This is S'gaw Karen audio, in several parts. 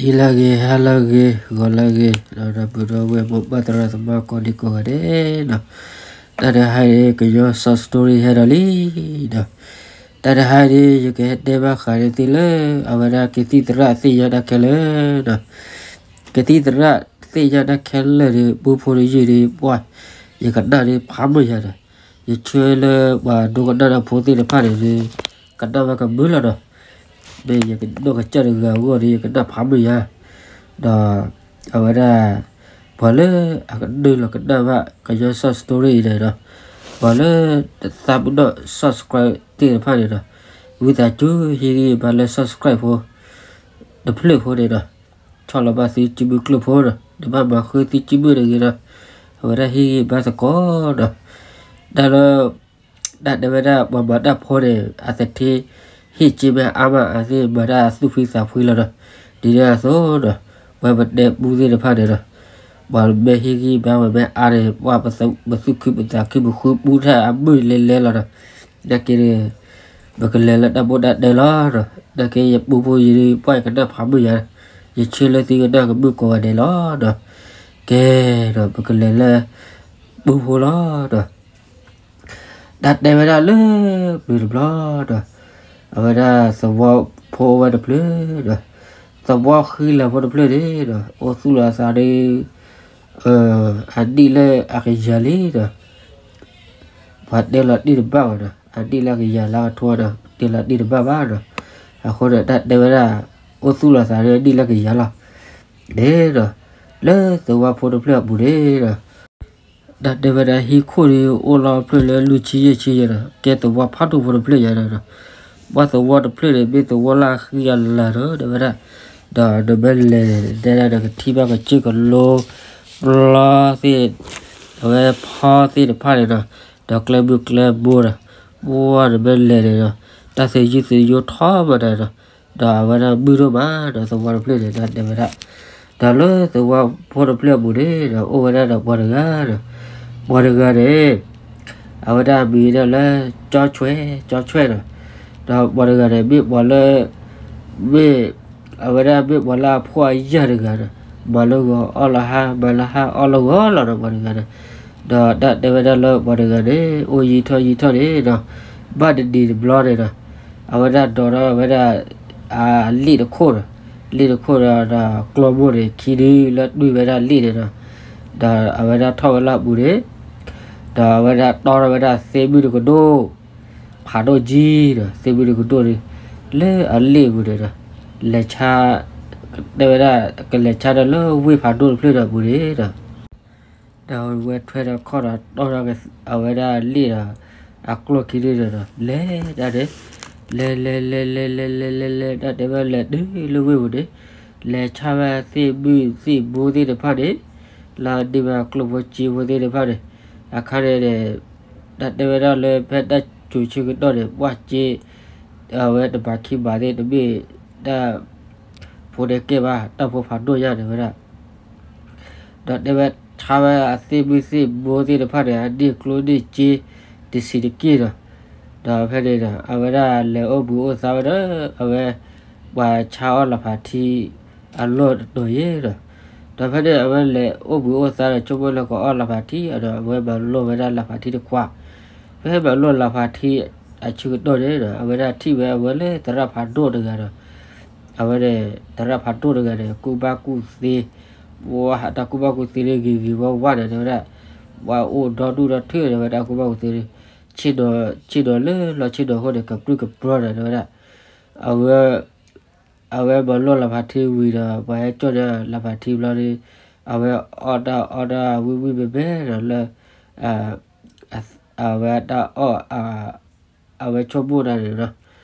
ဟံၣ်လၢဂ့ၤ, ဟါလၢဂ့ၤ, ဂီၤလၢဂ့ၤ, ဒီပုၢ်ဒီဝဲၢ်မိၢ်ပၢ်သရၣ်သမါကိးဒံကိးဂၤဒဲးနီၤ, တၢ်တဟါအံၤ ကညီ short story ဟဲဒီးလံနီၤ, တၢ်တဟါအံၤ ယကဟဲတဲဘၣ်ဃးန့ၢ်သုလၢ အဝဲဒၣ်ကသံၣ်သရၣ်သ့ၣ်ညါတၢ်ခဲလၢာ်နီၤ, ကသံၣ်သရၣ်သ့ၣ်ညါတၢ်ခဲလၢာ်ဒီး ပူဖိတယုၢ်ဒီး ပှၢ် ယကနၣ်ဒီးဖးမုာ်ယၤဒီး, ယဆၢလၢပှၤဒိကနၣ်တၢ်ဖိသ့ၣ်တဖၣ်န့ၣ်ဒီး ကနၣ်ဝဲကမုာ်လီၤဒီး, မ့ၢ်ယကဒိၣ်ကစၢ်တဂၤအဂီၢ်ဒီး ယကနၣ်ဖးမုာ်ယၤ, ဒီးအဝဲဒၣ် ပှၤလၢအကနုာ်လီၤကနၣ်ဘၣ် ကညီ short story အံၤန့ၣ်ဒီး, ပှၤလၢတသးပ့ၤနီၣ် subscribe သ့ၣ်တဖၣ်န့ၣ်ဒီး, ဝံသးစူၤဟ့ၣ်ဂံၢ်ဘါလၢ subscribe ဖိ တဖျၢၣ်ဖိန့ၣ်ဒီး, ဆီၣ်လီၤဘၣ်သုစုမုၢ်ကျၢၢ်ဖိဒီး နဘၣ်မၤဃုသုစုမုၢ်တဂ့ၤဒီး, အဝဲဒၣ်ဟ့ၣ်ဂံၢ်ဘါသကိးဒီး, တၢ်လၢ တၢ်တဲဝဲဒၣ်ပှၤမၤတၢ်ဖိန့ၣ် အသထ့ ဟ့ၣ်စ့မ့ၢ်အါမး အသ့ၣ်မၤတၢ်သူၣ်ဖှံသးဖှံလီၤဒီး, ဒ်န့ၣ်အသိးဒီး, ပှၤပတဲပူသ့ၣ်တဖၣ်န့ၣ်ဒီး, ပှၤမ့ၢ်ဟ့ၣ်ဂံၢ်ဘါဝဲမ့ၢ်အါန့ၣ် ပှၤပသူၣ်ခုပသးခု ပဃုပူထၢၣ်အမုာ်လဲၤလဲၤလီၤဒီး, နာ်က့န့ၣ် ပကလဲၤလၢတၢ်ဘိၣ်တၢ်တဲလီၤဒီး, နာ်က့ယပူဖိယပှၢ် ယကနၣ်ဖးမုာ်ယၤ, ယဆၢလၢသုကနၣ်ကမုာ်ကိးဂၤဒဲးလီၤဒီး, ကဲဒီး ပကလဲၤလၢ ပူဖိလီၤဒီး တၢ်တဲဝဲဒၣ်လၢ ပျၢၤတဘျီဒီး, အဝဲဒၣ်သဝီဖိအိၣ်ဝဲတဖျၢၣ်ဒီး, သဝီဃံလၤဖိတဖျၢၣ်န့ၣ်ဒီး အိၣ်သူၣ်လီၤအသးဒီး, အနံၣ်လၢအကယၤလံဒီး, ပှၤတဲလီၤတ့ၢ်တဘၣ်ဝဲဒီး အနံၣ်လၢကယၤလၢကထိဒီး တဲလီၤတ့ၢ်တဘၣ်ဘၣ်ဒီး, အဃိန့ၣ် တၢ်တဲဝဲဒၣ် အိၣ်သူၣ်လီၤသးဒီးအနံၣ်လၢကယၤလီၤ. န့ၣ်ဒီး, လၢသဝီဖိတဖျၢၣ်အပူၤန့ၣ်ဒီး တၢ်တဲဝဲဒၣ်ဟံၣ်ခိၣ်ဒီး အိၣ်လီၤဖျၢၣ်လၢလွံၢ်ဆံယဲၢ်ဆံယဲၢ်ဒီး ကဲသဝီဖးဒိၣ်ဖိတဖျၢၣ်ယဲၢ်ဒီး, ပှၤသဝီတဖျၢၣ်န့ၣ် မ့ၢ်သဝီလၢအဃံအလၤဒီး တဲဝဲဒၣ်, ဒီးနမ့ၢ်လဲၤတဲဒၣ်ဒီး ကထံၣ်ဘၣ်ကစၢၢ်ကလိ ပျီသ့ၣ်, အဝဲဖီသ့ၣ်တဖၣ်န့ၣ်ဒီး, ဒီးကျဲမုၢ်ကျဲဘိဒီး, ပှၤနမ့ၢ်လဲၤန့ၣ်ဒီး, တၢ်သယုၢ်သညိထီၣ်မးဒီး, ဒီးအဝဲဒၣ်မုာ်ဒိၣ်မးဒီးသဝီတဖျၢၣ်န့ၣ် တၢ်တဲဝဲဒၣ်, ဒီးလၢသဝီဖိတဖျၢၣ်အပူၤန့ၣ်ဒီး အိၣ်ဝဲဒၣ်ဒီးပှၤတဂၤဒီး, ပှၤတဂၤန့ၣ် အဝဲဒၣ်မံၤဒၣ်လၢ ကၠီဆွဲ, ကၠီဆွဲဒီး, ဒီးပှၤတဂၤန့ၣ် မ့ၢ်ပှၤလၢ, မ့ၢ်, အဝဲဒၣ်မ့ၢ်ပှၤလၢအဖှီၣ်အယာ်တဂၤဒီး, မၤလၢဂီၤအီၣ်လၢဟါ မၤလၢဟါအီၣ်လၢဂီၤလီၤဒီးပှၤတဂၤန့ၣ်, ဒီးတၢ်တဲဝဲဒၣ်လၢပှၤတဂၤန့ၣ် အိၣ်ယံာ်ထီၣ်ယံာ်ထီၣ်န့ၣ်ဒီး, ဘၣ်တနံၤတဘျီန့ၣ်ဒီး, အဝဲဒၣ်ဒိးထီၣ်ဝဲဒၣ် အလ့ၣ်တခိၣ်ဒီး, လ့ၣ်တခိၣ်ဒီး ဒီးကျီမိၢ်န့ၣ် ခံဒုလၢတွံၢ်ဝဲဒၣ်လ့ၣ်န့ၣ်ဒီး, ဒီးအဝဲဒၣ်ထီၣ်ဝဲလၢအပူၤန့ၣ်, ဒီးအဝဲဒၣ်တီထီၣ်ဝဲဒၣ်သ့ၣ်မုၣ်တကဒိၣ်, ဖးဒိၣ်ကံဒီး သ့ၣ်မုၣ်တကဒိၣ်န့ၣ်, လၢအလ့ၣ်အပူၤန့ၣ်ဒီး, လဲၤဆါ, တဲဝဲဒၣ် ကလဲၤဆါဒီးလၢဝ့ၢ်ဖးဒိၣ်တဖျၢၣ်ဒီးအပူၤန့ၣ်ဒီး ဒီးဝဲထွဲဒီးခီၣ်ဒီးတီထီၣ်အဝဲဒၣ်လ့ၣ်ဒီး, အကျီၢ်ခံဒုန့ၣ်ဒီး လဲၤဒၣ်န့ၣ်, လဲၤလဲၤလဲၤလဲၤလဲၤလဲၤလဲၤလဲၤ တၢ်တဲဝဲလဲၤတုၤလၢဝ့ၢ်ပူၤန့ၣ်, လဲၤဆါဝဲသ့ၣ်မုၣ်သ့ၣ်ဘိသ့ၣ်တဖၣ်န့ၣ်, လၢအဒ့မ့ၢ်ကျိၣ်ဖိစ့ဖိသ့ၣ်တဖၣ်န့ၣ်, အခါန့ၣ်န့ၣ်, တၢ်တဲဝဲဒၣ်လၢဖဲတၢ်စူၤဆၢကတီၢ်န့ၣ် ပှၢ်စ့, အဝဲတဘးခံဘးသ့ၣ်တမ့ၢ်, တၢ်, ဖိန့ၣ်ကဲဘၣ် တၢ်ဖိဖးဒိၣ်ညါန့ၣ်ဝဲဒၣ် ဒီးတဲဝဲဆါဝဲအသ့ၣ်မုၣ်သ့ၣ်ဘိသ့ၣ်တဖၣ်န့ၣ် အန့ၢ်ကျိၣ်န့ၢ်စ့ တဆံးတက့ၢ်ဒီး, ဒီးဖဲန့ၣ်ဒီး အဝဲဒၣ်လဲၤအိၣ်ဘှံးအိၣ်သါဝဲဒီး အဝဲ ပှၤဆါအီၣ်လၤဖးထံ အလီၢ်တတီၤယဲဒီး, ဒီးဖဲန့ၣ် အဝဲလဲၤအိၣ်ဘှံးအိၣ်သါဒီး ဆိကမိၣ်လၢကအီၣ်လၤဖးထံဒီး အဝဲမၤလိာ်ဝဲဒၣ်လၤဖးထံတခွး, ဖဲမၤလိာ်လၤဖးထံအဆၢကတီၢ်န့ၣ်ဒီး အဝဲဒၣ်ထံၣ်ဝဲအဝဲလၢသရၣ်ဖးဒိၣ်တဂၤဒီး အဝဲန့ၣ် သရၣ်ဖးဒိၣ်တဂၤန့ၣ် ကူၣ်ဘၣ်ကူၣ်သ့, ပှၤတၢ်ကူၣ်ဘၣ်ကူၣ်သ့န့ၣ်ဂ့ၤဂ့ၤဝါဝါန့ၣ် တဲဝဲဒၣ်, ပှၤအိၣ်ဒီဒူၣ်ဒီထၢၣ်န့ၣ် ဝဲတၢ်ကူၣ်ဘၣ်ကူၣ်သ့န့ၣ်, ဆ့ၣ်နီၤ ဆ့ၣ်နီၤလၢလီၤဆ့ၣ်နီၤအဃိန့ၣ် ကပြုၢ်ကပြီၤန့ၣ် တဲဝဲဒၣ်, အဝဲ အဝဲမၤလိာ်လၤဖးထံဝံၤဒီး ပှၤဟဲကၠီၣ်န့ၢ်လၤဖးထံဘျီဒီး အဝဲအီၣ်တၢ်အီတၢ်ဝံၣ်ဝံၣ်ဘဲဘဲဒီးလၢ အဝဲတၢ်အီၣ် အဝဲဆိကမိၣ်တၢ်န့ၣ်ဒီး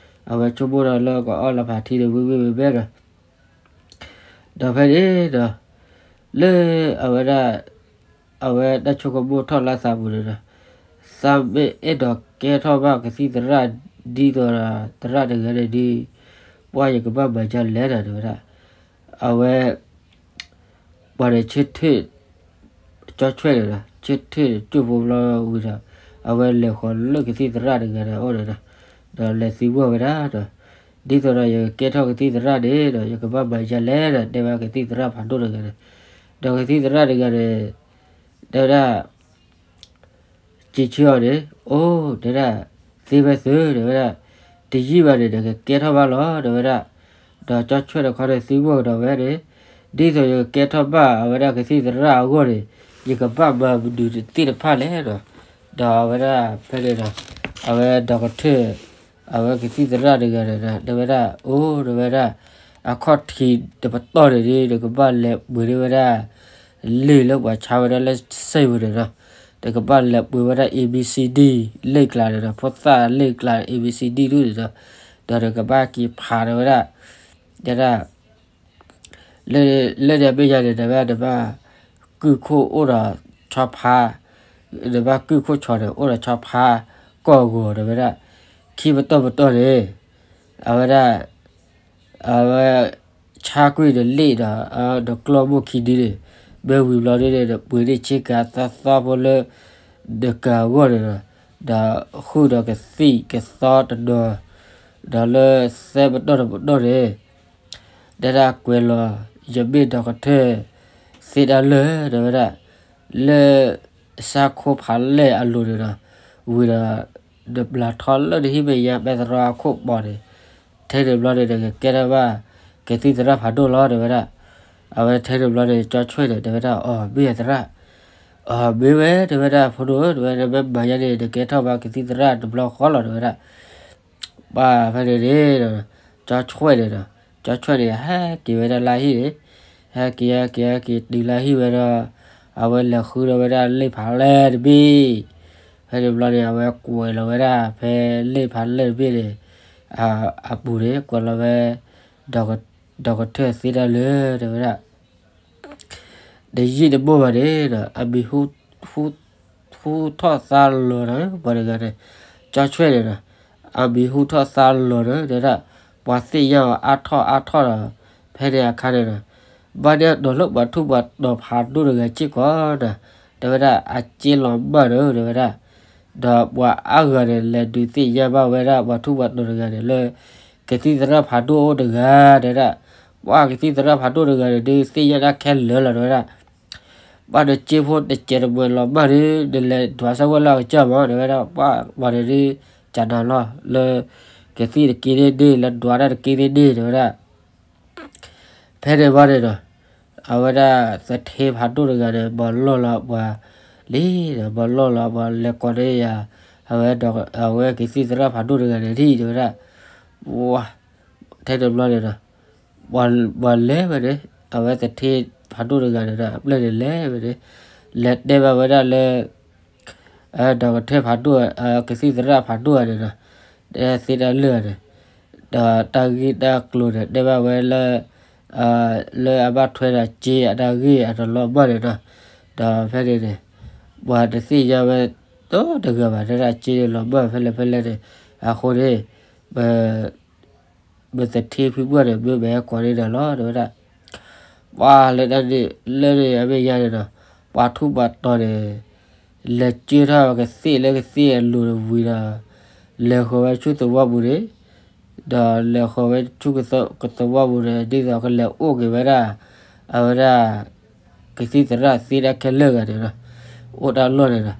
အဝဲဆိကမိၣ်ဒီးလၢကအီၣ်လၤဖးထံန့ၣ် ဝံၣ်ဝံၣ်ဘဲဘဲဒီး ဒီးဖဲန့ၣ်ဒီး လၢအဝဲဒၣ် အဝဲတၢ်ဆိကမိၣ်ထီၣ်လၢသးပူၤန့ၣ်ဒီး သးမ့ၢ်အဲၣ်ဒိးကဲထီၣ်ဘၣ်ကသံၣ်သရၣ်ဒ်သိးဒီး သရၣ်တဂၤန့ၣ်ဒီး ပှၤယကဘၣ်မၤဒ်လဲၣ်ဒီး တဲဝဲဒၣ်, အဝဲ ပှၤန့ၣ်ဆၢထၢၣ် ကၠီဆွဲၣ်န့ၣ်ဒီး ဆၢထၢၣ်ကၠိဖိဘျီဝံၤဒီး အဝဲလဲၤဃီၤလၢကသံၣ်သရၣ်တဂၤန့ၣ်အအိၣ်န့ၣ်ဒီး ဒီးလဲၤသံကွၢ်ဝဲဒၣ်ဒီး ဒ်သိးဒီးယကကဲထီၣ်ကသံၣ်သရၣ်န့ၣ်ဒီး ယကဘၣ်မၤဒ်လဲၣ်ဒီး တဲဝဲကသံၣ်သရၣ်ဖးဒိၣ်တဂၤန့ၣ်, ဒီးကသံၣ်သရၣ်တဂၤန့ၣ် တဲဝဲဒၣ် စံးဆၢအီၤန့ၣ်, အိၣ် တဲဒၣ်, သ့ဝဲသု တဲဝဲဒၣ်, တယံာ်ဘၣ်န့ၣ် နကကဲထီၣ်ဘၣ်လီၤ တဲဝဲဒၣ်. ဒီးကၠီဆွဲၣ်တခီန့ၣ်သံကွၢ်ကဒီးဝဲန့ၣ်, ဒ်သိးယကကဲထီၣ်ဘၣ်အဝဲဒၣ်ကသံၣ်သရၣ်အဂီၢ်န့ၣ် ယကဘၣ်မၤမနုၤသ့ၣ်တဖၣ်လဲၣ်ဒီး, ဒီးအဝဲဒၣ်ဖဲန့ၣ်ဒီး အဝဲဒီကထၢၣ် အဝဲကသံၣ်သရၣ်တဂၤန့ၣ်ဒီး တဲဝဲဒၣ်, အိၣ် တဲဝဲဒၣ်, အခီၣ်ထံးတပတီၢ်န့ၣ်ဒီး နကဘၣ်လဲၤပှ့ၤန့ၢ်ဝဲဒၣ် လံာ်လၢပှၤဆါဝဲဒၣ်လၢစ့ၢ်ပူၤန့ၣ်ဒီး, နကဘၣ်လဲၤပှ့ၤဝဲဒၣ် A B C D လံာ်ကျါန့ၣ်ဒီး ဖိသၣ်လံာ်ကျါ A B C D ဒူၣ်န့ၣ်ဒီး, ဒီးနကဘၣ်က့ၤဖးန့ၢ်ဝဲဒၣ်, တဲဒၣ် လၢန့ၣ်အမဲာ်ညါန့ၣ် တဲဝဲဒၣ် နဘၣ်ကုၢ်ခိၣ်အိၣ်ဒီးဆီဖါ, နဘၣ်ကုၢ်ခိၣ်ဆီန့ၣ် အိၣ်ဒီးဆီဖါကီၢ်ဂီၤ တဲဝဲဒၣ်, ခံပတီၢ်ပတီၢ်န့ၣ် အဝဲဒၣ် အဝဲ ဆါကွံာ်နလံာ်ဒီး နကျီၢ်မိၢ်ခံဒုန့ၣ်, မ့ၢ်ဝံၤဘျီဒုန့ၣ် နပှ့ၤန့ၢ်ဆ့ကၤသီသီဖိလၢ နကၤအဂီၢ်န့ၣ်ဒီး, ဒီးဃုာ်ဒီးကသံၣ်ကသီတနီၤ, ဒီးလၢသၢပတီၢ်တပတီၢ်န့ၣ် တဲဒၣ်ကွဲးလီၤ ယမ့ၢ်ဒီကထၢၣ်သ့တၢ်လၢာ် တဲဝဲဒၣ်, လၢ စါခိဖးလဲၢ်အလိၤန့ၣ်ဒီး, ဝံၤဒီး နဘျးထီၣ်လၢနဟံၣ်မဲာ်ညါ ပဲတြီအခိၣ်ဘီန့ၣ်, ထဲန့ၣ်ဘျီန့ၣ် နကကဲထီၣ်ဘၣ် ကသံၣ်သရၣ်ဖးဒိၣ်လီၤ တဲဝဲဒၣ်. အဝဲထဲန့ၣ်ဘျီန့ၣ် ကၠီဆွဲၣ်န့ၣ် တဲဝဲဒၣ် အီၤ မ့ၢ်ယသရၣ်, အီၤ မ့ၢ်ဝဲ တဲဝဲဒၣ် ဖိဒိၣ်ဧၢ တဲဝဲဒၣ် မ့ၢ်မၤယါန့ၣ် နကဲထီၣ်ဘၣ်ကသံၣ်သရၣ်တဘျီဃီလီၤ တဲဝဲဒၣ်. ပှၤဖဲန့ၣ်န့ၣ်ဒီး ကၠီဆွဲၣ်န့ၣ်ဒီး, ကၠီဆွဲၣ်န့ၣ် ဟဲက့ၤဝဲဒၣ်လၢဟံၣ်န့ၣ်, ဟဲက့ၤ ဟဲက့ၤ ဟဲက့ၤတုၤလၢဟံၣ်ဝဲဒီး, အဝဲလဲၤဃုထီၣ်ဝဲဒၣ်လံာ်ဖးလဲၢ်တဘ့ၣ်, ဖဲန့ၣ်ဘျီန့ၣ် အဝဲကွဲးလီၤဝဲဒၣ်ဖဲလံာ်ဖးလဲၢ်တဘ့ၣ်န့ၣ် အပူၤန့ၣ် ကွဲးလီၤဝဲ ဒီကထၢၣ်သ့တၢ်လၢာ် တဲဝဲဒၣ် တယံာ်တမီၢ်ဘၣ်န့ၣ်ဒီး အမံၤဟူ ဟူထီၣ်သါလီၤဒီး ပှၤတဂၤန့ၣ်, ကၠီဆွဲၣ်န့ၣ်ဒီး အမံၤဟူထီၣ်သါလီၤဒီး တဲဒၣ် ပှၤသ့ၣ်ညါအီၤအါထီၣ်အါထီၣ်ဒီး ဖဲန့ၣ်အခါန့ၣ်ဒီး ဘၣ်န့ၢ်အတီၤလၢပှၤထူးပှၤတီၤဖးဒိၣ်တဂၤစ့ၢ်ကီးဒီး တဲဝဲဒၣ် အစ့လီၤမၢ်ဒီး တဲဝဲဒၣ် ဒီးပှၤအါဂၤန့ၣ် လဲၤဒုးသ့ၣ်ညါဘၣ်ဝဲဒၣ် ပှၤထူးပှၤတီၤတဂၤန့ၣ်လၢ ကသံၣ်သရၣ်ဖးဒိၣ်အိၣ်တဂၤ တဲဝဲဒၣ်, ပှၤကသံၣ်သရၣ်ဖးဒိၣ်တဂၤန့ၣ် ဒုးသ့ၣ်ညါတၢ်ခဲလၢာ်လီၤ တဲဝဲဒၣ်. ဘၣ်ဒီးစ့ဖိတစဲးတမှဲၤလီၤမၢ်ဒီး နလဲၤဒွးဆၢဝဲလၢအကစၢ်မး တဲဝဲဒၣ်, ပှၤဝၤန့ၣ်ဒုး ကနၤလီၤ လၢ ကသံၣ်တက့ၢ်န့ၣ်ဒုး လဲၤဒွးတၢ်တက့ၢ်န့ၣ်ဒုး တဲဝဲဒၣ်. ဖဲန့ၣ်ဘၣ်န့ၣ်ဒီး အဝဲဒၣ်သထ့ဖးဒိၣ်တဂၤန့ၣ် မၤလိလီၤပှၤလံဒီး မၤလိလီၤပှၤလဲၤကိးန့ၢ်ယၤ အဝဲဒီး အဝဲကသံၣ်သရၣ်ဖးဒိၣ်တဂၤန့ၣ်ဒံး တဲဝဲဒၣ်. ဝါ ထဲတဘျီန့ၣ်ဒီး ပှၤလဲၤဝဲန့ၣ် အဝဲသထ့ဖးဒိၣ်တဂၤန့ၣ်ဒီး အပျဲၢ်န့ၣ်လဲၤဝဲန့ၣ် လဲၤတဲဘၣ်ဝဲဒၣ်လၢ ဒီကထၢၣ်ဖးဒိၣ် ကသံၣ်သရၣ်ဖးဒိၣ်န့ၣ်ဒီး တဲသ့တၢ်လၢာ်န့ၣ် ဒီးတၢ်ဂ့ၢ်တၢ်ကျိၤန့ၣ် တဲဘၣ်ဝဲလၢ လၢအဘၣ်ထွဲဒီးစ့အတၢ်ဂ့ၢ်အတလီၤမၢ်န့ၣ်ဒီး ဒီးဖဲန့ၣ်န့ၣ် ပှၤတသ့ၣ်ညါဝဲ တဂၤဘၣ် တဲဒၣ်စ့န့ၣ်လီၤမၢ်ဖဲလဲၣ်ဖဲလဲၣ်န့ၣ် အဃိန့ၣ် မ့ၢ်သထ့ဖုပှၢ်န့ၣ် မ့ၢ်မ့ၢ်ဟဲကိးန့ၢ်ဒီးလီၤ တဲဝဲဒၣ်. ပှၤလၢတၢ်န့ၣ် လၢန့ၣ်အမဲာ်ညါန့ၣ်ဒီး ပှၤထူးပှၤတီၤန့ၣ် လဲၤကၢထီၣ်ကသ့ၣ်လၢကသ့ၣ်အလိၤတဝံၤဒီး လဲၤဃီၤဝဲဆူသဝီပူၤန့ၣ် ဒီးလဲၤဃီၤဝဲဆူကသဝီပူၤန့ၣ် ဒ်သိးကလဲၤအိၣ်က့ၤဝဲဒၣ် အဝဲဒၣ် ကသံၣ်သရၣ်သ့တၢ်ခဲလၢာ်ဂၤန့ၣ်ဒီး အိၣ်တၢ်လီၢ်န့ၣ်ဒီး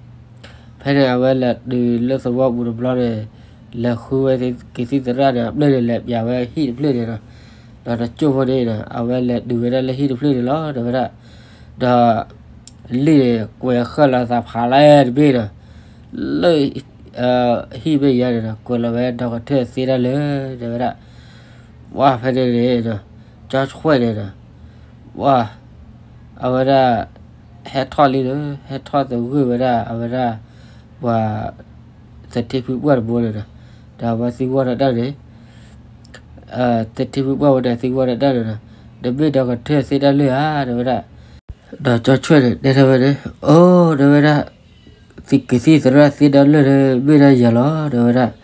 ဖဲန့ၣ်အဝဲလဲၤတုၤလၢသဝီပူၤတဘျီန့ၣ် လဲၤဃုဝဲကသံၣ်သရၣ်န့ၣ် အပျဲၢ်န့ၣ်လဲၤပျးဝဲဟံၣ်တဖျၢၣ်န့ၣ်ဒီး ဒီးတစိၢ်ဖိန့ၣ်ဒီး အဝဲလဲၤတုၤဝဲဒၣ်လၢဟံၣ်တဖျၢၣ်န့ၣ်လီၤ တဲဝဲဒၣ်. ဒီး လံာ်န့ၣ် ကွဲးဃာ်လီၤသးဖးလဲၢ်တဘ့ၣ်ဒီး လၢ ဟံၣ်မဲာ်ညါန့ၣ်ဒီး ကွဲးလီၤဝဲဒီကထၢၣ်သ့တၢ်လၢာ် တဲဝဲဒၣ်. ပှၤဖဲန့ၣ်န့ၣ်ဒီး ကၠီဆွဲၣ်န့ၣ်ဒီး ပှၤ အဝဲဒၣ် ဟဲထီၣ်လံဒီး ဟဲထီၣ်သဂၢၢ်ဝဲဒၣ် အဝဲဒၣ် ပှၤ သထ့ဖုပှၢ်တဘိန့ၣ်ဒီး ဒီးအဝဲသံကွၢ်ဒီးတၢ်န့ၣ် သထ့ဖုပှၢ်ဝဲန့ၣ်သံကွၢ်ဒီးတၢ်န့ၣ်ဒီး နမ့ၢ်ဒီကထၢၣ်သ့တၢ်လၢာ်ဧါ တဲဝဲဒၣ်. ဒီးကၠီဆွဲၣ်န့ၣ် တဲထီၣ်ဝဲန့ၣ် အိ တဲဝဲဒၣ် ကသံၣ်သရၣ်သ့တၢ်လၢာ်န့ၣ် မ့ၢ်ဒၣ်ယၤလီၤ တဲဝဲဒၣ်.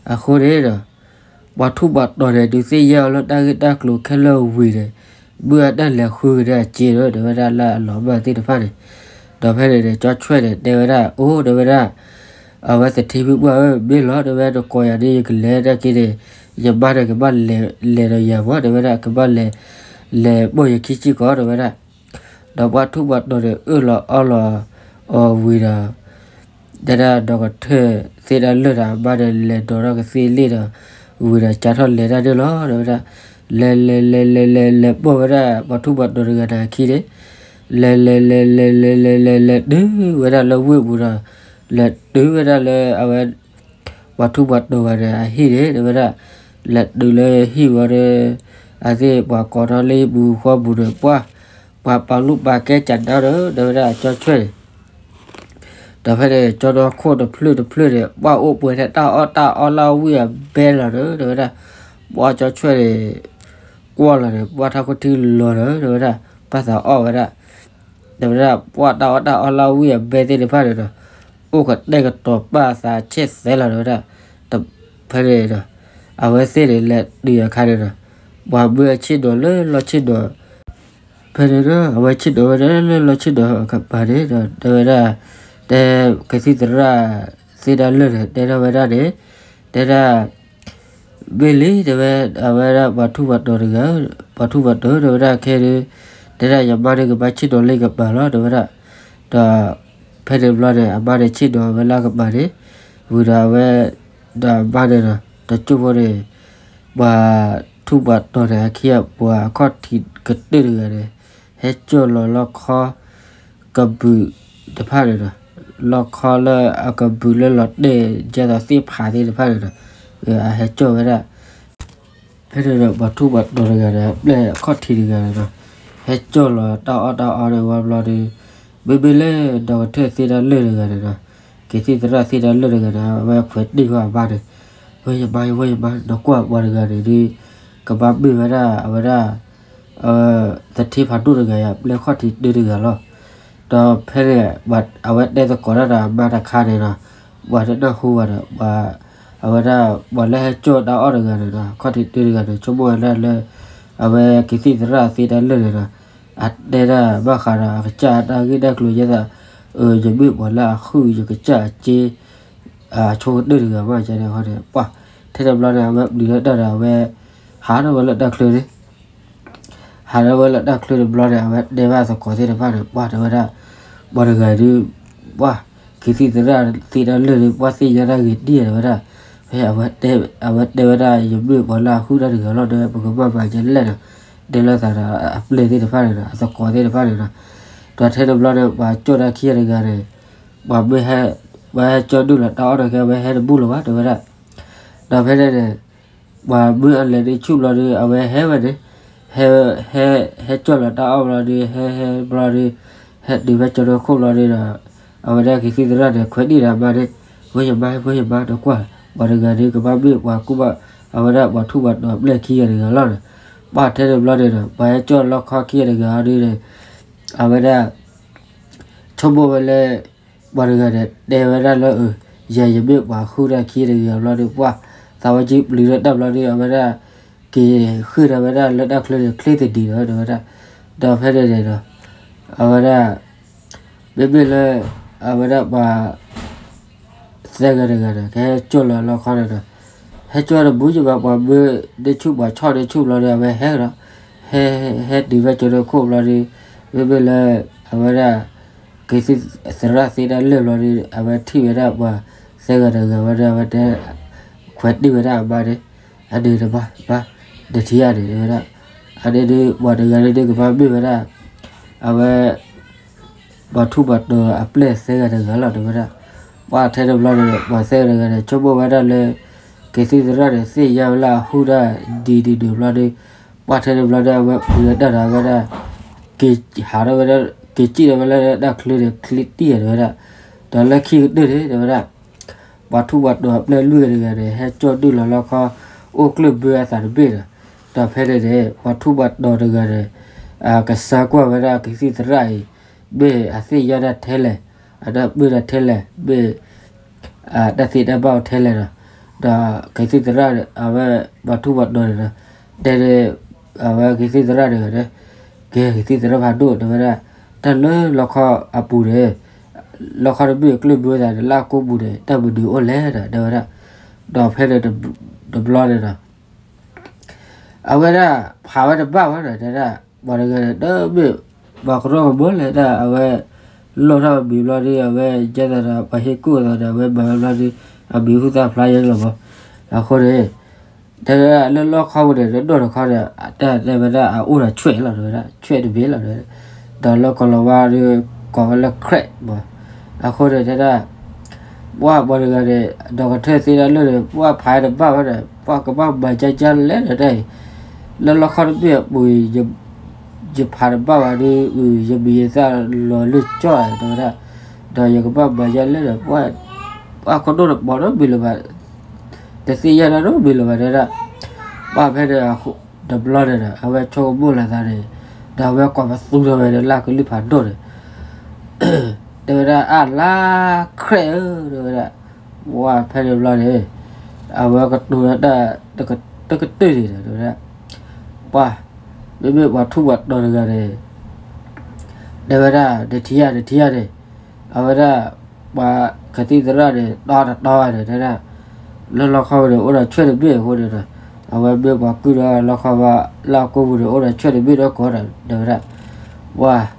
အဃိန့ၣ်ဒီး ပှၤထူးပှၤတီၤန့ၣ် ဒုးသ့ၣ်ညါအီၤလၢတၢ်ဂ့ၢ်တၢ်ကျိၤခဲလၢာ်ဝံၤန့ၣ် မ့ၢ်အတၢ်လဲၤဃုကဒါအစ့ဒီး တဲဝဲဒၣ်လၢအလီၤမၢ်သ့ၣ်တဖၣ်န့ၣ်. ဒီးဖဲန့ၣ်န့ၣ် ကၠီဆွဲၣ်န့ၣ် တဲဝဲဒၣ် အိ တဲဝဲဒၣ် အဝဲသထ့ဖုပှၢ်ဧၢ မ့ၢ်လီၤ တဲဝဲ နကိးယၤန့ၣ် ယကလဲၤတၢ်က့န့ၣ် ယမါန့ၣ်ကဘၣ်လဲၤဒီးယၤမး တဲဝဲဒၣ်, ကဘၣ်လဲၤ, လဲၤပိာ်ယခံစ့ၢ်ကီး တဲဝဲဒၣ်. ဒီးပှၤထူးပှၤတီၤန့ၣ် အၢၣ်လီၤအီလီၤအီၤဝံၤဒီး တဲဒၣ်ဒီးကထၢၣ်သ့ၣ်တၢ်လၢာ်ဒီး အမါန့ၣ်လဲၤဒိးထီၣ်ကသ့ၣ်လ့ၣ်ဒီး ဝံၤဒီးကၢထီၣ်လဲၤတၢ်န့ၣ်လီၤ တဲဝဲဒၣ်. လဲၤလဲၤလဲၤလဲၤလဲၤလဲၤပိာ်ဝဲဒၣ် ပှၤထူးပှၤတီၤတဂၤန့ၣ်အခံန့ၣ်, လဲၤလဲၤလဲၤလဲၤလဲၤလဲၤလဲၤလဲၤတုၤဝဲဒၣ်လၢဝ့ၢ်ပူၤဒီး လဲၤတုၤဝဲဒၣ်လၢအဝဲ ပှၤထူးပှၤတီၤဂၤန့ၣ် အဟံၣ်န့ၣ် တဲဝဲဒၣ်. လဲၤတုၤလၢဟံၣ်ဝံၤဒီး အသ့ၣ်ပှၤကိးထီၣ်လၢဟံၣ်ပူၤဃီပူၤန့ၣ် ပှၢ်, ပှၤပာ်လူၢ်ပာ်ကဲကနါဒီး တဲဝဲဒၣ် ကၠီဆွဲၣ်န့ၣ်. ဒီးဖဲန့ၣ် ကၠီဒီခိၣ်တဖျၢၣ်တဖျၢၣ်န့ၣ် ပှၢ်အိၣ်ပှဲၤထဲတၢ်အီၣ်တၢ်အီလၢဝံၣ်အဘဲလီၤဒီး တဲဝဲဒၣ်. ပှၢ်ကၠီဆွဲၣ်န့ၣ် ကွၢ်လီၤန့ၣ် ပှၢ်ထီၣ်ခိၣ်ထံလီၤဒီး တဲဝဲဒၣ် ပၢ်သးအီၣ်ဝဲဒၣ် တဲဝဲဒၣ် ပှၢ်တၢ်အီၣ်တၢ်အီလၢဝံၣ်အဘဲသ့ၣ်တဖၣ်န့ၣ်ဒီး အိၣ်ကတဲာ်ကတီၤပာ်သးဆဲၣ်သဲလီၤ တဲဝဲဒၣ်. တဖဲန့ၣ်ဒီး အဝဲသ့ၣ်န့ၣ်လဲၤတုၤအခါန့ၣ်ဒီး ပှၤမၢအဆ့ၣ်နီၤလၢလီၢ်ဆ့ၣ်နီၤ ဖဲန့ၣ်ဒီး အဝဲဆ့ၣ်နီၤဝဲဒၣ်လၢလီၢ်ဆ့ၣ်နီၤအခါပၤန့ၣ်ဒီး တဲဝဲဒၣ်, တဲ ကသံၣ်သရၣ်သ့ၣ်တၢ်လၢာ်န့ၣ် တဲထီၣ်ဝဲဒၣ်န့ၣ်, တဲဒၣ် မ့ၢ်လံ တဲဝဲ, အဝဲဒၣ်ပှၤထူးပှၤတီၤတဂၤ, ပှၤထူးပှၤတီၤ တဲဝဲဒၣ်ခဲအံၤဒီး တဲဒၣ်ယမါန့ၣ်ကဘၣ်ဆ့ၣ်နီၤလၢကပၤလီၤ တဲဝဲဒၣ်. ဒီးဖဲန့ၣ်ဘျီန့ၣ် အမါန့ၣ်ဆ့ၣ်နီၤဝဲလၢကပၤန့ၣ်, ဝံၤဒီးအဝဲ, ဒီးအမါန့ၣ်ဒီး တကၠိၢ်ဖိန့ၣ် ပှၤထူးပှၤတီၤန့ၣ် အခံပှၤအခီၣ်ထံးကတၢၢ်တဂၤန့ၣ် ဟဲကၠီၢ်လီၤလီခီ ကဘုးတဖၣ်န့ၣ်ဒီး လီခီလၢအကဘုးလၢလီၤတဲာ် ဒ်သိးသ့ၣ်ဖးသ့ၣ်တဖၣ်န့ၣ်ဒီး အဟဲကၠီၢ်ဝဲဒၣ်. ဖဲန့ၣ်ဒီး ပှၤထူးပှၤတီၤတဂၤဒီး အပျဲၢ်အခီၣ်ထံးတဂၤန့ၣ်ဒီး ဟဲကၠီၢ်လီၤတၢ်အီၣ်တၢ်အီန့ၣ်ဝံၤဘျီဒီး မ့မ့ၢ်လၢ ဒီကထၢၣ်သ့ၣ်တၢ်လၢာ်တဂၤန့ၣ်ဒီး ကသံၣ်သရၣ်သ့ၣ်တၢ်လၢာ်တဂၤန့ၣ် အဝဲခွဲးတ့ၢ်ဃီအမါန့ၣ်, ဝဲယမါ ဝဲယမါ နကွၢ်ပှၤတဂၤန့ၣ်ဒီး ကဘၣ်မ့ၢ်ဝဲဒၣ် အဝဲဒၣ် သထ့ဖးဒိၣ်တဂၤ အပျဲၢ်ခီၣ်ထံးတၢတဂၤလီၤ. ဒီးဖဲန့ၣ် အဝဲတဲသကိးတၢ်ဒီးအမါတခါန့ၣ်ဒီး ပှၤတနၢ်ဟူဘၣ်ဒီး ပှၤ အဝဲဒၣ် ပှၤလၢဟဲကၠီၢ်တၢ်အီၣ်တဂၤန့ၣ်ဒီး ခီၣ်ထံးတၢတဂၤန့ၣ် ဆိကမိၣ်ဝဲဒၣ်လၢ အဝဲကသံၣ်သရၣ်သ့ၣ်တၢ်လၢာ်န့ၣ်ဒီး အတဲဒၣ်ဘၣ်ဃးဒီးအကစၢ်တၢ်ဂ့ၢ်တၢ်ကျိၤယဲဒၣ်, ယမ့ၢ်ပှၤလၢအဟုၣ်ယကစၢ်အစ့ အဆိကတၢၢ်တဂၤမး ယဲန့ၣ်ဃီန့ၣ် ပှၢ် ထဲတဘျီန့ၣ် အဝဲပျံၤလၢတၢ်ဒီး အဝဲ ဟးထီၣ်ဝဲလၢတၢ်ချၢန့ၣ် ဟးထီၣ်ဝဲလၢတၢ်ချၢတဘျီန့ၣ် အဝဲတဲဘၣ်သကိးသ့ၣ်တဖၣ်န့ၣ် ပှၢ်တဲဝဲဒၣ်, ပှၤတဂၤဒုး ပှၢ် ကသံၣ်သရၣ်သ့ၣ်တၢ်လၢာ်န့ၣ် ပှၢ်သ့ၣ်ညါတၢ်ဂ့ၤဒ်တဲဝဲဒၣ်, ဖဲ အဝဲတဲဝဲဒၣ် ယမ့ၢ်ပှၤလၢအဟုၣ်တၢ်တဂၤလီၤ တဲဝဲ ပကဘၣ်မၤဒ်လဲၣ်ဒီး တဲလိာ်သးဒီးအပျဲၢ်သ့ၣ်တဖၣ်န့ၣ်ဒီး အသကိးသ့ၣ်တဖၣ်န့ၣ်ဒီး ဒီးထဲတဘျီန့ၣ် ပှၤကၠီၢ်တၢ်ခံဂၤတဂၤန့ၣ် ပှၤမ့ၢ်ဟဲ, ပှၤဟဲကၠီၢ်ဒုၣ်လီၤတၢ်အီၣ်ဒီးခဲ အဝဲဟဲတဘူၣ်လၢၤဘၣ် တဲဝဲဒၣ်. ဒီးဖဲန့ၣ်န့ၣ် ပှၤမုၢ်အလဲၤဒုးဆူၣ်ဘျီဒီး အဝဲဟဲဝဲန့ၣ်, ဟဲ, ဟဲ, ဟဲကၠီၢ်လီၤတၢ်အီၣ်ဘျီဒီး ဟဲ, ဟဲဘျီဒီး ဟဲတုၤဖဲကၠီၢ်ဒိခိၣ်ဘျီဒီးဒီး အဝဲဒၣ်ကသံၣ်သရၣ်န့ၣ် ခွဲးတ့ၢ်ဒီးအမါန့ၣ်, ဝဲယမါ ဝဲယမါ နကွၢ် ပှၤတဂၤန့ၣ် ကဘၣ်မ့ၢ်ပှၤကူၣ်ဘၣ် အဝဲဒၣ်ပှၤထူးပှၤတီၤအပျဲၢ်ခံဂၤတဂၤလီၤန့ၣ်, ပှၢ်ထဲတဘျီန့ၣ်ဒီး ပှၤဟဲကၠီၢ်လီခီခံဂၤတဂၤဒီး အဝဲဒၣ် ဆိကမိၣ်ဝဲလၢ ပှၤတဂၤန့ၣ် တဲဝဲဒၣ်လၢ ယဲယမ့ၢ်ပှၤဟုၣ်တၢ်ခံတဂၤဘျီဒီး ပှၢ် သးဝဲကံပျံၤလၢတၢ်ဘျီဒီး အဝဲဒၣ် က့ၤဃ့ၢ်ဒီးဝဲဒၣ်လၢတၢ်ချၢန့ၣ် ချ့သဒံးဒီး တဲဝဲဒၣ်. ဒီးဖဲန့ၣ်န့ၣ်ဒီး အဝဲဒၣ် မ့မ့ၢ်လၢ အဝဲဒၣ်ပှၤ သၢဂၤတဂၤဒီး ကဟဲကၠီၢ်လီၤလီခီန့ၣ်ဒီး ဟဲကၠီၢ်တဘူၣ်ယဘၣ် ပှၤမၢန့ၢ်ဆူၣ် ပှၤဆီၣ်န့ၢ်ဆူၣ်ဘျီဒီး အဝဲဟဲဒီး ဟဲ, ဟဲတုၤဖဲကၠီၢ်ဒိခိၣ်ဘျီဒီး မ့မ့ၢ်လၢ အဝဲဒၣ် ကသံၣ်သရၣ်သ့ၣ်တၢ်လၢာ်ဘျီဒီး အဝဲထံၣ်ဝဲဒၣ်ပှၤသၢဂၤတဂၤဝဲဒီး အဝဲတဲ ခွဲးတ့ၢ်ဝဲဒၣ်အမါန့ၣ်, အန့ၣ်တဘၣ်ဘၣ် နထံၣ်ဧါန့ၣ် တဲဝဲဒၣ်. အန့ၣ်ဒုး ပှၤတဂၤန့ၣ်ဒုး ကဘၣ်မ့ၢ်ဝဲဒၣ် အဝဲ ပှၤထူးပှၤတီၤအပျဲၢ်သၢဂၤတဂၤလီၤ တဲဝဲဒၣ်. ပှၢ်ထဲတဘျီန့ၣ် ပှၤသၢဂၤတဂၤန့ၣ် ဆိကမိၣ်ဝဲဒၣ်လၢ ကသံၣ်သရၣ်န့ၣ် သ့ၣ်ညါဝဲလၢအဟုၣ်တၢ်ဒ်န့ၣ်ဒုးဘျီဒီး ပှၢ်ထဲတဘျီန့ၣ် အဝဲပျံၤဝဲတၢ်ဒီး အဝဲဒၣ် က့ၤဟးထီၣ်ဝဲဒၣ် က့ၤစံၣ်ထီၣ်ဝဲလၢတၢ်ချၢန့ၣ် ချ့တံၢ်ဧါ တဲဝဲဒၣ်. ဒီးလၢခံကတၢၢ်န့ၣ် တဲဝဲဒၣ် ပှၤထူးပှၤတီၤအပျဲၢ်လွံၢ်ဂၤတဂၤန့ၣ် ဟဲကၠီၢ်ဒုၣ်လီၤလီခီ အိၣ်ကျၢၢ်ဘၢအသးတဘ့ၣ်ဒီး ဒီးဖဲန့ၣ်န့ၣ် ပှၤထူးပှၤတီၤတဂၤန့ၣ် ကစၢ်ကွၢ်ဝဲဒၣ်ကသံၣ်သရၣ်အံၤ မ့ၢ်အသ့ၣ်ညါတၢ်ထဲလဲၣ်, အတၢ်ပၢၢ်တၢ်ထဲလဲၣ်, မ့ၢ် တၢ်သ့တၢ်ဘၣ်အိၣ်ထဲလဲၣ်ဒီး ဒီးကသံၣ်သရၣ် အဝဲပှၤထူးပှၤတီၤန့ၣ်ဒီး တဲန့ၣ် အဝဲကသံၣ်သရၣ်တဂၤန့ၣ် ကဲကသံၣ်သရၣ်ဖးဒိၣ် တဲဝဲဒၣ် တၢ်လၢလီခီအပူၤန့ၣ် လီခီတဘ့ၣ်အကျၢၢ်ဘၢသးန့ၣ် လၢအကိးပူၤန့ၣ် တၢ်မနုၤအိၣ်လဲၣ်ဒီး တဲဝဲဒၣ်. ဒီးဖဲန့ၣ်တဘျီန့ၣ်ဒီး အဝဲဒၣ်ဖးဝဲတဘၣ်ဘၣ်ဒီး တဲဒၣ် ပှၤတဂၤန့ၣ် တမ့ၢ်ပှၤကရၢကရိမ့ၢ်လဲၣ် တၢ်အဝဲ လိၣ်ထီၣ်မံၤဘျီဒီး အဝဲယဲသးဒီး ပှၤဟ့ၣ်ကူၣ်အသးဒီး အဝဲမၤဝဲဘျီဒီး အမံၤဟူသၣ်ဖျါယဲလီၤမး. အဃိန့ၣ် တဲဝဲဒၣ်လၢလီၢ်ခီပူၤန့ၣ် တဒိၣ်တခီဒီး တၢ်တဲဝဲဒၣ်အအိၣ်ဒီးဆွဲၣ်လီၤ တဲဝဲဒၣ် ဆွဲၣ်တဘ့ၣ်လီၤ တဲဝဲဒၣ်. ဒီးလၢကီၢ်လီၤဝါဒီး ကိးဝဲလၢ crack မး. အဃိန့ၣ်တဲဒၣ် ပှၢ်ပှၤတဂၤန့ၣ် ဒီကထၢၣ်သ့တၢ်လၢာ်န့ၣ် ပှၢ်ဖးတဘၣ်ဝဲဒီး ပှၢ်ကဘၣ်မၤကၢ်ကၢ်လဲၣ်ဒီးတၢ်အံၤ လၢလီၢ်ခီတဘ့ၣ်အပူၤအံၤ ယဖးတဘၣ်ဘၣ်ဒီး ယမံၤယသၣ်လီၤလၢကၠီၣ်တဲဝဲဒၣ်. ဒီးယကဘၣ်မၤယဲလဲၣ်ဒီး ပှၢ်ခိၣ်ဒိၣ်တဘီဒီးမံၤလၢၤဘၣ် တသ့ၣ်ညါတၢ်နီတမံၤလၢၤဘၣ်တဲဒၣ်. ပှၢ်ဖဲန့ၣ် တဘျီန့ၣ်ဒီး အဝဲဆိကမိၣ်လီၤသးန့ၣ် ဒီးအဝဲကွၢ်ပသူထီၣ်ဝဲဒီးလၢကလုၢ်ဖးဒိၣ်န့ၣ် တဲဝဲဒၣ်အလါ crack ဧၢ တဲဝဲဒၣ်. ပှၢ်ဖဲန့ၣ်တဘျီန့ၣ် အဝဲကတိၤလၢတၢ် တကတၢၢ်န့ၣ်ဒီး တဲဝဲဒၣ် ပှၢ် မ့မ့ၢ်ပှၤထူးပှၤတီၤတဂၤန့ၣ် တဲဝဲဒၣ် နထံၣ်ဧါ နထံၣ်ဧါန့ၣ် အဝဲဒၣ် ပှၤကသံၣ်သရၣ်န့ၣ် တီတတီန့ၣ် တဲဒၣ် လၢလီၢ်ခီပူၤန့ၣ် အိၣ်ဒီးဆွဲၣ်တဘ့ၣ်အဃိန့ၣ်ဒီး အဝဲမ့ၢ်ပှၤကုၢ်ဒီးလီၢ်ခီပူၤ လၢအကိာ်ပူၤန့ၣ် အိၣ်ဒီးဆွဲၣ်တဘ့ၣ်ဒီးကိးဒီး တဲဝဲဒၣ် ပှၢ်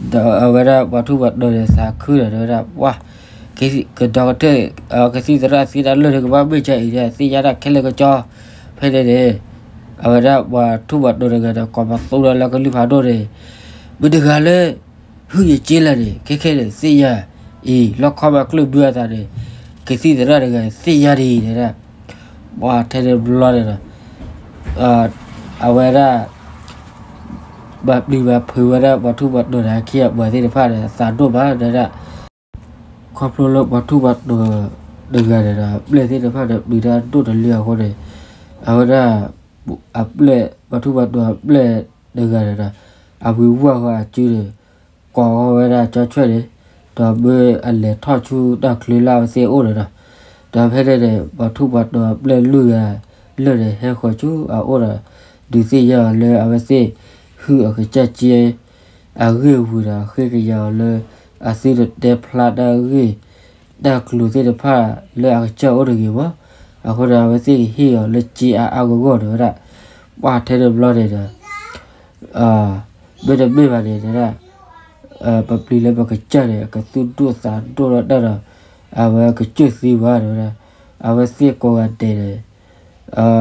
ဒီးအဝဲဒၣ်ပှၤထူးပှၤတီၤန့ၣ် သးခုဒီး တဲဝဲဒၣ် ပှၢ် ကဒီကထၢၣ် ကသံၣ်သရၣ်သ့တၢ်လၢာ်န့ၣ် ကဘၣ်မ့ၢ်ကၢ်အံၤဒီး သ့ၣ်ညါတၢ်ခဲလၢာ်ကၠီ ဖဲန့ၣ်န့ၣ် အဝဲဒၣ်ပှၤထူးပှၤတီၤတဂၤဒီး ကွၢ်ပသူထီၣ်လၢကလုၢ်ဖးဒိၣ်န့ၣ် မ့ၢ်တဂၤလၢ ဟုၣ်ယက့လၢာ်န့ၣ် ခဲခဲန့ၣ် သ့ၣ်ညါအံၤ လီၢ်ခီပၤကျၢၢ်ဘုအသးန့ၣ် ကသံၣ်သရၣ်တဂၤသ့ၣ်ညါဒ်အံၤ တဲဒၣ် ပှၢ်ထဲန့ၣ်တဘျီန့ၣ်ဒီး အဝဲဒၣ် ဘၣ်ပျံၤဘၣ်ဖုးဝဲဒၣ်ပှၤထူးပှၤတီၤန့ၣ် အခ့အပှၤသ့ၣ်တဖၣ်န့ၣ် သးဒိၣ်မး တဲဒၣ် ခီဖျိလၢပှၤထူးပှၤတီၤတဂၤန့ၣ်ဒီး အပျဲၢ်သ့ၣ်တဖၣ်န့ၣ် ပျံၤတၢ်ဒိၣ်တလၢအဃိန့ၣ် အဝဲဒၣ် အပျဲၢ် ပှၤထူးပှၤတီၤအပျဲၢ်တဂၤန့ၣ်ဒီး အဝံၤဝၢ်ဃီအစုန့ၣ် ကိးဃီဝဲဒၣ်ကၠီဆွဲၣ်န့ၣ် ဒီးမ့ၢ်အလဲၤထီၣ်ဆူတၢ်ချၢလၢအဝဲသ့ၣ်အိၣ်န့ၣ်ဒီး ဒီးဖဲန့ၣ်န့ၣ် ပှၤထူးပှၤတီၤအပျဲၢ်လွံၢ်ဂၤလၢာ်န့ၣ် ဟဲဃီၤဆူအအိၣ်ဒီး ဒုးသ့ၣ်ညါအီၤလၢအဝဲသ့ၣ် ဟုၣ်အကစၢ်က့ အဂ့ၢ်ဝံၤဒီး ဃ့ကညးအီၤလၢ အသုတတဲဖျါတၢ်ဂ့ၢ် တၢ်ကျိၤသ့ၣ်တဖၣ်လၢအကစၢ်အိၣ်တဂ့ၤမး. အဃိဒီးအဝဲသ့ၣ်ကဟ့ၣ်အီၤလၢက့အါအါဂီၢ်ဂီၢ်တဲဝဲဒၣ် ပှၢ်ထဲတဘျီန့ၣ်ဒီး မ့တမ့ၢ်ဘၣ်န့ၣ်တဲဒၣ် ပပျံၤလၢပကစၢ်န့ၣ် ကသူၣ်ဒိၣ်သးဒိၣ်ဒီးတၢ်ဒီး အဝဲကစၢၢ်သံဘၣ်တဲဝဲဒၣ် အဝဲသ့ၣ်ကိးဂၤဒဲး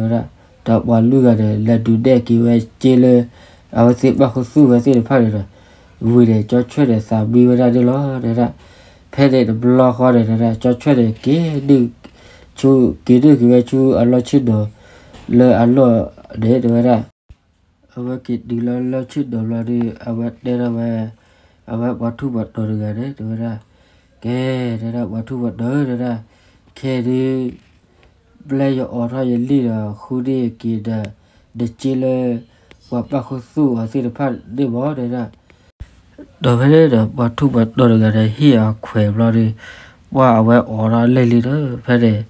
န့ၣ် ပျံၤတၢ်လီၤတဲဝဲဒၣ်. ဒီးပှၤလွံၢ်ဂၤန့ၣ် လဲၤဒုးနဲၣ်က့ၤဝဲက့လၢ အဝဲသ့ၣ်ဘၣ်ခူသူၣ်ဝဲသ့ၣ်တဖၣ်န့ၣ်ဒီး ဝံၤန့ၣ် ကၠီဆွဲၣ်န့ၣ်သးမံဝဲဒၣ်န့ၣ်လီၤတဲဒၣ်. ဖဲန့ၣ်တဘျီဃီန့ၣ်တဲဒၣ် ကၠီဆွဲၣ်န့ၣ် က့ၤဒုး ဆူ က့ၤဒုးက့ၤဝဲဆူအလီၢ်ဆ့ၣ်နီၤ လၢအလီၢ်န့ၣ်တဲဝဲဒၣ် အဝဲက့ၤတုၤလၢလီၢ်ဆ့ၣ်နီၤဘျီဒီး အဝဲတဲထီၣ်ဝဲ အဝဲပှၤထူးပှၤတီၤတဂၤန့ၣ် တဲဝဲဒၣ် ကဲ တဲဒၣ် ပှၤထူးပှၤတီၤဧၢ တဲဒၣ် ခဲဒုး ပျဲယအိးထီၣ်ယလံာ်ဒီး ဃုန့ၢ်ယက့ၤဒီး နက့လၢ ပှၤဘၣ်ခူသူၣ်အီၤသ့ၣ်တဖၣ်န့ၣ်မး တဲဒၣ်. ဒီးဖဲန့ၣ်ဒီး ပှၤထူးပှၤတီၤတဂၤဒီး ဟ့ၣ်အခွဲးဘျီဒီး ပှၢ်အဝဲအိးထီၣ်လံာ်လံဒီး ဖဲန့ၣ်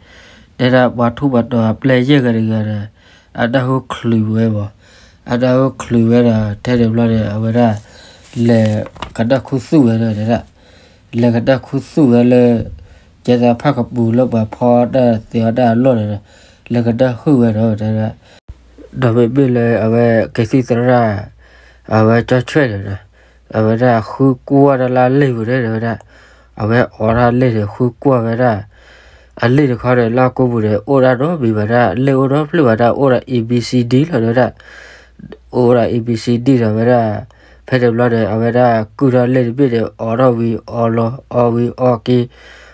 တဲဒၣ်ပှၤထူးပှၤတီၤအပျဲၢ်ယဲၢ်ဂၤတဂၤဒီး အတၢ်ဟူချုးဝဲမး အတၢ်ဟူချုးဝဲဒီး ထဲန့ၣ်ဘျီန့ၣ် အဝဲဒၣ် လဲၤကနၣ်ခူသူၣ်ဝဲဒီး တဲဒၣ် လဲၤကနၣ်ခူသူၣ်ဝဲလၢ ကဲသးဖၣ်ကပူၤလၢပှၤဖီတၢ်သ့အီၣ်တၢ်အလီၢ်န့ၣ်ဒီး လဲၤကနၣ်ဟုၣ်ဝဲဒီး တဲဒၣ် ဒီးမ့မ့ၢ်လၢအဝဲကသံၣ်သရၣ် အဝဲကၠီဆွဲၣ်န့ၣ်ဒီး အဝဲဒၣ်ဃုကွၢ်တၢ်လၢအလံာ်ပူၤန့ၣ် တဲဝဲဒၣ် အဝဲအိးထီၣ်လံာ်န့ၣ် ဃုကွၢ်ဝဲဒၣ် အလံာ်တခီန့ၣ် လၢအကိာ်ပူၤန့ၣ် အိၣ်ဒၣ်နီတမံၤဘၣ်ဒၣ် လံာ်အိၣ်နီတဖျၢၣ်ဘၣ်ဒၣ် အိၣ်ဒီး A B C D လီၤ တဲဝဲဒၣ် အိၣ်ဒီး A B C D ဒီးဝဲဒၣ် ဖဲန့ၣ်ဘျီန့ၣ် အဝဲဒၣ်ကုၢ်ထီၣ်လံာ်တဘ့ၣ်န့ၣ် အိးထီၣ်ဝံၤအီလီၤ အီဝံၤအီက့ၤ အီဝံၤအီ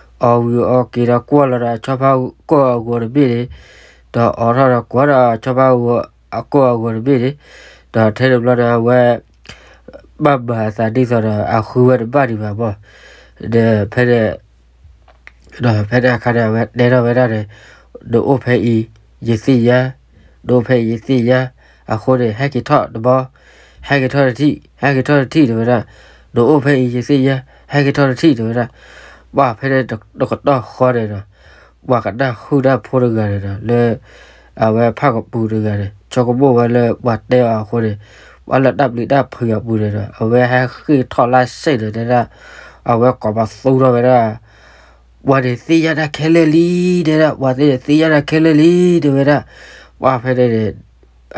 က့ၤဒီးကွၢ်လီၤဒီးဆီဖါကိာ်အဂီၤတဘ့ၣ်န့ၣ် ဒီးအိးထီၣ်ဒီးကွၢ်ဒီးဆီဖါအဂီၤ အကိာ်အဂီၤတဘ့ၣ်န့ၣ် ဒီးထဲန့ၣ်ဘျီန့ၣ် အဝဲ ဘၣ်မၤအသးဒ်သိးဒီး အဃုဝဲတဘၣ်ဒံးဘၣ်မး ဒီးဖဲန့ၣ် ဒီးဖဲန့ၣ်အခါန့ၣ် အဝဲတဲထီၣ်ဝဲဒၣ်န့ၣ် နအိၣ်ဖဲအံၤ ယသ့ၣ်ညါ နအိၣ်ဖဲအံၤ ယသ့ၣ်ညါ အဃိန့ၣ် ဟဲက့ၤထီၣ်တဘျီ ဟဲက့ၤထီၣ်တထံၣ် ဟဲက့ၤထီၣ်တထံၣ် တဲဝဲဒၣ် နအိၣ်ဖဲအံၤ ယသ့ၣ်ညါ ဟဲက့ၤထီၣ်တထံၣ် တဲဝဲဒၣ် ပှၢ်ဖဲန့ၣ်တကတီၢ်ဃီန့ၣ်ဒီး ပှၤကနၣ်ဃုာ်တၢ်ဖိတဂၤန့ၣ်ဒီး လၢ အဝဲဖၣ်ကပူၤတဂၤန့ၣ် ဆိကမိၣ်ဝဲလၢပှၤတဲအီၤအဃိန့ၣ် ပှၤလၢတၢ်ပျံၤတၢ်ဖုးအပူၤန့ၣ်ဒီး အဝဲဟဲဃ့ၢ်ထီၣ်လၢစ့ၣ်န့ၣ် တဲဒၣ် အဝဲကိးပသူထီၣ်ဝဲဒၣ် ပှၤန့ၣ်သ့ၣ်ညါတၢ်ခဲလၢာ်လံ တဲဒၣ် ပှၤသ့ၣ်န့ၣ်သ့ၣ်ညါတၢ်ခဲလၢာ်လံ တဲဝဲဒၣ် ပှၢ်ဖဲန့ၣ်န့ၣ်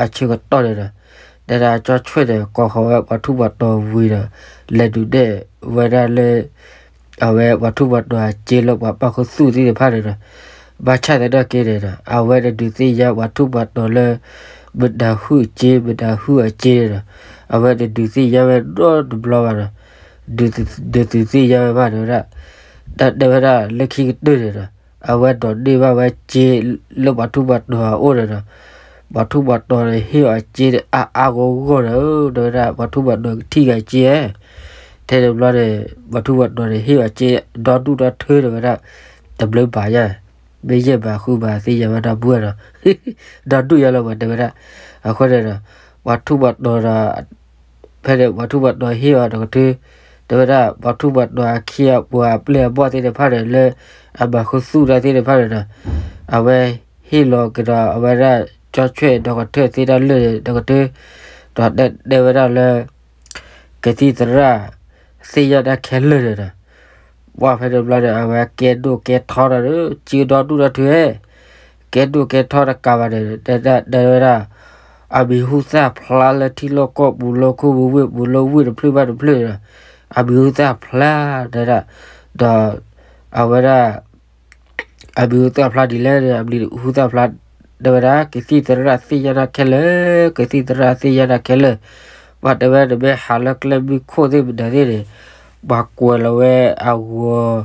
အဆၢကတီၢ်န့ၣ်ဒီး တဲဒၣ်ကၠီဆွဲၣ်န့ၣ် ကိးဃီၤဝဲပှၤထူးပှၤတီၤဝံၤဒီး လဲၤဒုးနဲၣ်ဝဲဒၣ်လၢ အဝဲပှၤထူးပှၤတီၤအစ့လၢပှၤပာ်ခူသူၣ်သ့ၣ်တဖၣ်န့ၣ်ဒီး ဘၣ်ဆၣ်သနာ်က့န့ၣ်ဒီး အဝဲတဒုးသ့ၣ်ညါပှၤထူးပှၤတီၤလၢ မတၤဟုၣ်အစ့ မတၤဟုၣ်အစ့န့ၣ်ဒီး အဝဲတဒုးသ့ၣ်ညါဝဲနီတဘျီဘၣ်ဒီး ဒုးသ့ၣ်ညါဝဲဘၣ်တဲဝဲဒၣ် တၢ်တဲဝဲဒၣ်လၢခံကတၢၢ်န့ၣ်ဒီး အဝဲဒိးန့ၢ်ဘၣ်ဝဲစ့လၢပှၤထူးပှၤတီၤအအိၣ်န့ၣ်ဒီး ပှၤထူးပှၤတီၤန့ၣ်ဟ့ၣ်အီၤစ့အါအါဂီၢ်ဂီၢ်ဒီး တဲဝဲဒၣ် ပှၤထူးပှၤတီၤကထံၣ်ဂၤစ့ဧါ ထဲန့ၣ်ဘျီန့ၣ် ပှၤထူးပှၤတီၤန့ၣ်ဟ့ၣ်အီၤစ့ ဒီဒူၣ်ဒီထၢတဲဝဲဒၣ် တဘျုးဘၣ်ယါ မ့ၢ်ယဲၢ်ဘၣ်ဃုဘၣ်သ့ၣ်ညါဝဲဒီပုၢ်ဝဲၢ်ဒီး ဒီဒူၣ်ယါလီၤပှၤတဲဝဲဒၣ် အဃိန့ၣ်ဒီး ပှၤထူးပှၤတီၤဒီး ဖဲန့ၣ်ပှၤထူးပှၤတီၤဟ့ၣ်အီၤတကထၢ တဲဝဲဒၣ် ပှၤထူးပှၤတီၤအခ့အပှၤအပျဲၢ်အဘီၣ်သ့ၣ်တဖၣ်န့ၣ် လၢအမၤခူသူၣ်တၢ်သ့ၣ်တဖၣ်န့ၣ်ဒီး အဝဲဟ့ၣ်လီၤကဒီးအဝဲဒၣ်ကၠီဆွဲၣ်ဒီကထၢသ့တၢ်လၢာ်န့ၣ် ဒီကထၢ ဒီးတဲတဲဝဲဒၣ်လၢ ကသံၣ်သရၣ်သ့ၣ်ညါတၢ်ခဲလၢာ်န့ၣ်ဒီး ပှၢ်ဖဲန့ၣ်ဘျီန့ၣ် အဝဲကဲဒိၣ်ကဲထီဒီး စ့ဒီဒူၣ်ဒီထၢ ကဲဒိၣ်ကဲထီတကးဘၣ်န့ၣ် တဲဒၣ်တဲဝဲဒၣ် အမံၤဟူသၣ်ဖျါလၢထံလီၢ်ကီၢ်ပူၤလၢခိၣ်ပူၤဝ့ၢ်ပူၤလၢဝ့ၢ်တဖျၢၣ်ဘၣ်တဖျၢၣ်ဒီး အမံၤဟူသၣ်ဖျါတဲဒၣ် ဒီး အဝဲဒၣ် အမံၤဟူသၣ်ဖျါဒ်လဲၣ်န့ၣ် အမံၤဟူသၣ်ဖျါ တဲဝဲဒၣ် ကသံၣ်သရၣ်သ့ၣ်ညါတၢ်ခဲလၢာ် ကသံၣ်သရၣ်သ့ၣ်ညါတၢ်ခဲလၢာ် ပှၤတဲဝဲတမ့ၢ်ဟးလၢကျဲမုၢ်ခိၣ်သ့ၣ်မနုၤသ့ၣ်န့ၣ် ပှၤကွဲးလီၤဝဲအဂီၤ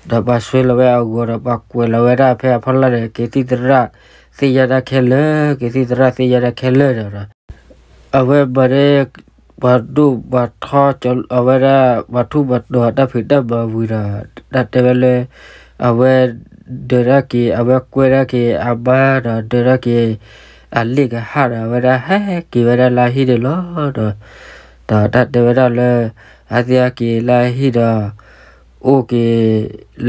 ဒီးပှၤဆွဲလီၤဝဲအဂီၤဒီး ပှၤကွဲးလီၤဝဲဒၣ်ဖဲအဖီလာ်န့ၣ် ကသံၣ်သရၣ်သ့ၣ်ညါတၢ်ခဲလၢာ် ကသံၣ်သရၣ်သ့ၣ်ညါတၢ်ခဲလၢာ်ဒီး အဝဲမၤန့ၣ် ပှၤဒိၣ်ပှၤထီ အဝဲဒၣ်ပှၤထူးပှၤတီၤတၢ်ဖံးတၢ်မၤဝံၤဒီး တၢ်တဲဝဲလၢ အဝဲ ဒၢးထီၣ်က့ၤ အဝဲကွဲထီၣ်က့ၤအမါဒီး ဒၢးထီၣ်က့ၤ အလ့ၣ်ကဟၣ်ဒီး အဝဲဒၣ်ဟဲက့ၤဝဲဒၣ်လၢဟံၣ်န့ၣ်လီၤဒီး ဒီးတၢ်တဲဝဲဒၣ်လၢ အသ့ၣ်ဟဲက့ၤလၢဟံၣ်ဒီး အိၣ်က့ၤ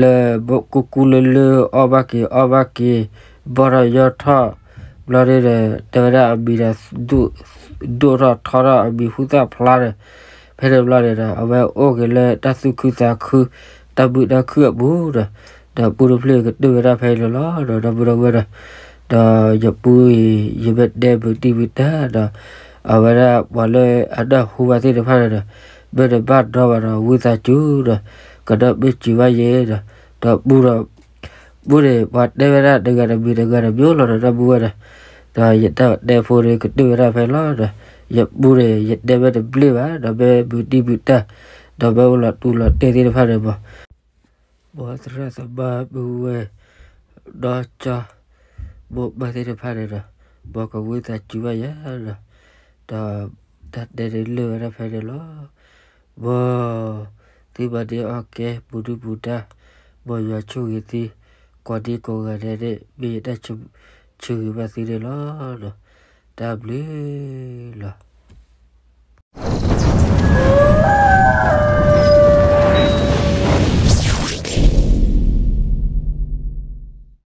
လၢ ကူကူလၢလၢ အီၣ်ဘၣ်က့ၤ အီၣ်ဘၣ်က့ၤ ဘီၣ်ထီၣ်ယီၢ်ထီၣ် ဘျီဒုဒီး တဲဝဲဒၣ်အမံၤဒီး ဒိၣ်ထီၣ်ထီထီၣ်အမံၤဟူသၣ်ဖျါဒီး ဖဲန့ၣ်ဘျီန့ၣ်ဒီး အဝဲအိၣ်က့ၤလၢတၢ်သူၣ်ခုသးခု တၢ်မုာ်တၢ်ခုၣ်အပူၤဒီး ဒီးပူတဖျၢၣ်ကတၢၢ်ဝဲဒၣ်ဖဲအံၤန့ၣ်လီၤ. ဒီးဒီပုၢ်ဒီဝဲၢ်ဒီး ဒီးယပူအံၤ ယမ့ၢ်တဲမုာ်တံၢ်မုာ်တၢ်ဒီး အဝဲဒၣ်ပှၤလၢအနၢ်ဟူဘၣ်သ့ၣ်တဖၣ်န့ၣ်ဒီး မ့ၢ်တဘၣ်ဒီဘၣ်ဒီး ဝံသးစူၤဒီး ကဒီးမ့ၢ်စူၤဘၣ်ယဲဒီး ဒီးပူဒီး ပူန့ၣ် ပှၤတဲဝဲဒၣ်တဂၤတမံၤတဂၤတမံၤလီၤဒီး ဒီပုၢ်ဝဲၢ်ဒီး ဒီးယတၢ်တဲဖိန့ၣ်ကတၢၢ်ဝဲဒၣ်ဖဲလီၤဒီး ယပူန့ၣ် ယတဲဝဲတဘျ့ဘၣ် ဒီးမ့ၢ်မုာ်တံၢ်မုာ်တၢ် ဒီးမ့ၢ်အိၣ်လီၤတူၢ်လီၤတဲာ်သ့ၣ်တဖၣ်န့ၣ်မး မ်သရၣ်သမါပုၢ်ဝဲၢ် ဒီကၠီ မိၢ်ပၢ်သ့ၣ်တဖၣ်န့ၣ်ဒီး မ်ကဝံသးစူၤဘၣ်ယၤဒီး ဒီးတၢ်တဲန့ၣ်လၢာ်ဝဲဒၣ်ဖဲန့ၣ်လီၤ. မ်သုမၤန့ၢ်အီၣ်ကဲ ပူၤဒုပူၤဒါ မ်ယွၤဆိၣ်ဂ့ၤသု ကိးဒံကိးဂၤဒဲးန့ၣ် မ့ၢ်ယတၢ်ဆိၣ်ဂ့ၤဘၣ်သုန့ၣ်လီၤ. တၢ်ဘျုးလီၤ.